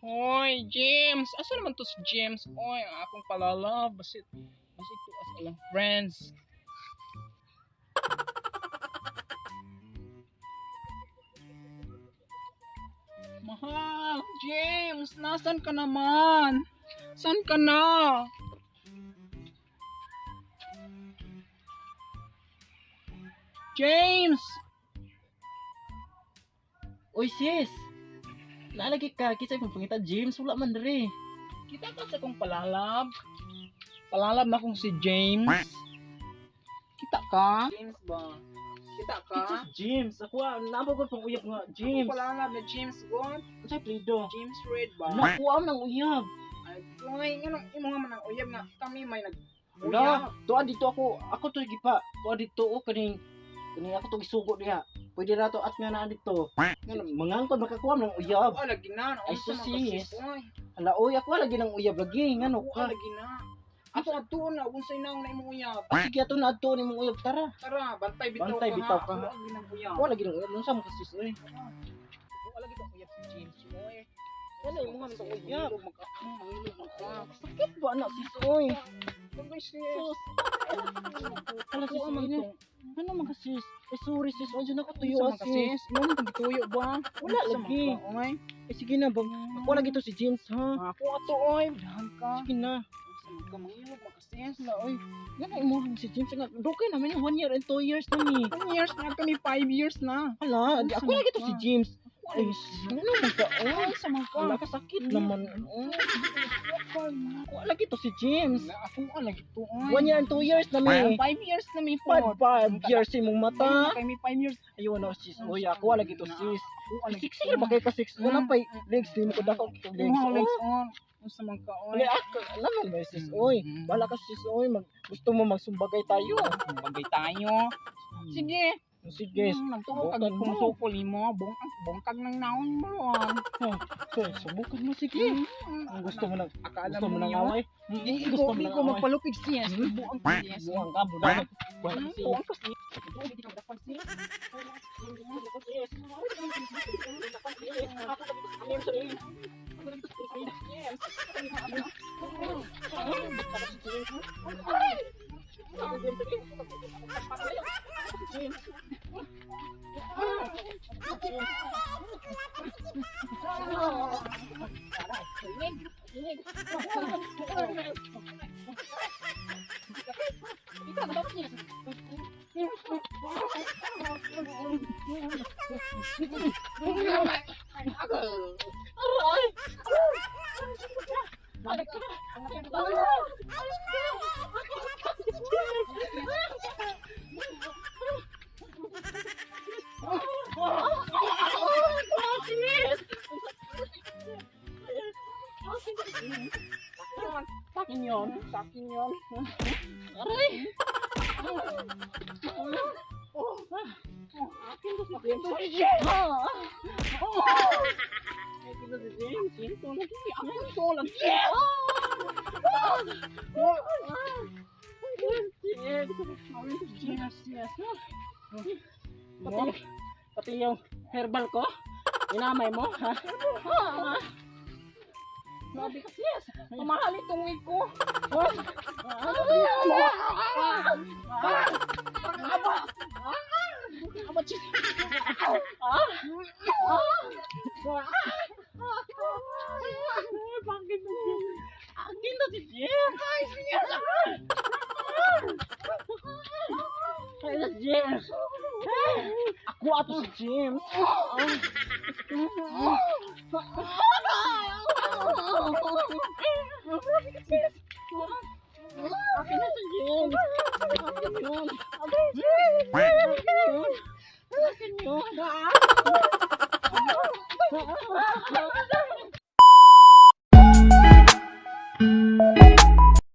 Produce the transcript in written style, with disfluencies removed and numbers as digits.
Hoy, James! Asa naman to si James? Oy, ang akong palalove. Basit, basit to as ilang friends. Mahal! James! Nasaan ka naman? Saan ka na? James! Uy sis. Nalagi ka kinsa imong pangita James wala man diri. Kita ka sa akong palalab. Palalab na kong si James. Kita ka? James ba? Kita ka? Kinsa si James? Ako ah, namo ko pang uyab nga James. James. Palalab na James God. Unsay apelyido? James Red ba? Nakuha nang uyab. Ay, kung nga imo nga man ang uyab nga kami may nag Wala, tuan dito ako, ako to gipa. Tuan dito o kaning kaning ako to gisugo diha. Pwede ra to at nga naa dito. Nga mangangkon makakuha ng uyab. Oh, lagi na. Ay, Unsa man ka, sus, sis, oy. Hala oy, ako lagi ng uyab lagi ngano Ako ka. lagi na. Ato adtuon na unsay naong na imong uyab. Sige ato na adto nimong uyab tara. Tara, bantay bitaw Bantay ka. bitaw ka, ha. ha. Ako lagi ng uyab. Ako lagi ng uyab unsa mo ka sis oy. Ako lagi tong uyab si James oy. Wala imo nga tong uyab. Mangilog mangilog man ka. Sakit ba na sis oy? Bagay sis. Sus. Hala sis Ako man oy. tong Ano man ka sis? Eh sorry sis, andiyan ako tuyo Unsa ah, man ka, sis. sis? Imo man tong gituyo ba? Wala Unsa man lagi. ka, oy? Eh sige na bang. Ako lagi to si James ha. Ako ato oy, dahan ka. Sige na. Unsa man ka mangilog man ka sis? Wala oy. Nga na imo si James nga dugay naman 1 year and 2 years na ni. 1 years na kami, 5 years na. Hala, di Unsa ako man lagi to ka? si James. Ako Ay, ano man ka oy? Unsa man ka? Wala ka sakit naman. Oh. Ako lagi to si James. Wala, ako ka lagi to oy. 1 year and 2 years na mi. 5 years na mi po. 5 years imong mata. Kami 5 years. Ayaw na sis. Oy, ako lagi to sis. Ako ka lagi Six year ba kay ka six? Wala pa legs di mo ko dako legs. Legs. Oh. Legs on. Unsa man ka oy? Wala ako, alam mo ba sis oy. Wala ka sis oy, mag, gusto mo magsumbagay tayo. Bagay tayo. Sige. Sige. Nagtuo kag Subukan mo. kung sukol nimo, bungkag bungkag ng naon mo. So, subukan mo sige. Kung gusto mo nang Akala gusto mo mo nang niyo. away. Di Gusto ko mo di nang ko away. magpalupig siya. Buang ko siya. Buang ka, buang. Buang ka, sis. Buang ko siya. Buang ko siya. Sakin yun. Sakin yun. Aray! Akin to si James. Akin to si James. Ito lagi. Akin to lagi. Yes, yes. Pati, pati yung herbal ko, inamay mo, ha? Grabe ka sis. Pamahal itong wig ko. Aba! Aba, sis. Bakit mo? Akin to si James! Ay, sis. Ay, si James! Ako ato si James!